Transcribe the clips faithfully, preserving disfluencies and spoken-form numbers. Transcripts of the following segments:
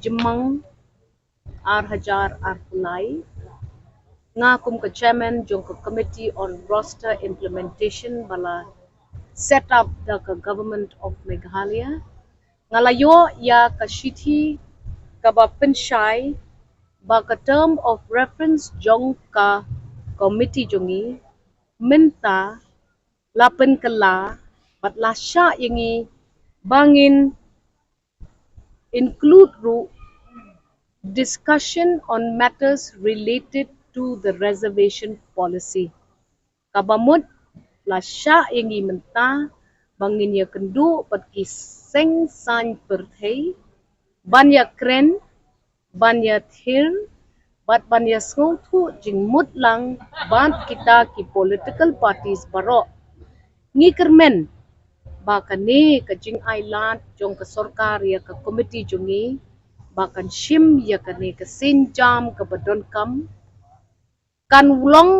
Jymmang ar hajar arphew lai. Nga kum ka chairman jong ka Committee on Roster Implementation ba la set up da ka Government of Meghalaya, nga la ïoh ïa ka shithi kaba pynshai ba ka term of reference jong ka committee jong ngi mynta la pynkylla bad la shah ïa ngi ba ngin include ruh discussion on matters related to the reservation policy. Kaba mut la shah ïa ngi mynta ba ngin ïakynduh bad ki seng saiñ pyrthei ban ïakren, ban ïathir bad ban ïasngewthuh jingmut lang bad kita ki political parties baroh. Ngi kyrmen ba kane ka jingai lad jong ka sorkar ïa ka committee jong ngi ba kan shim ïa kane ka sienjam kaba donkam, kan long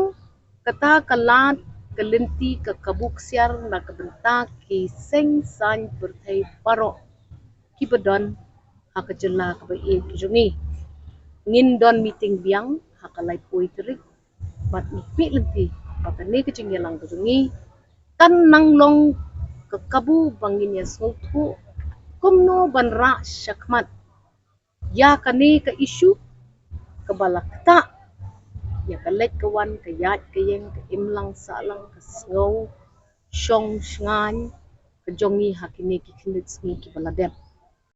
kata ka lad ka lynti ka kabu ksiar na ka bynta ki seng saiñ pyrthei baroh kiba don ha ka jylla kaba ïeit ka jong ngi. Ngin don meeting biang ha ka laiphew tarik bad ngi peit lynti ba kane ka jingïalang ka jong ngi kan nang long ka kabu ba ngin ïasngewthuh kumno ban rah shakhmat ïa kane ka issue kaba la ktah ïa ka leit ka wan, ka ïaid ka ïeng, ka imlang sahlang, ka sngew shong shngaiñ ka jong ngi ha kine ki khyndiat sngi kiba la dep.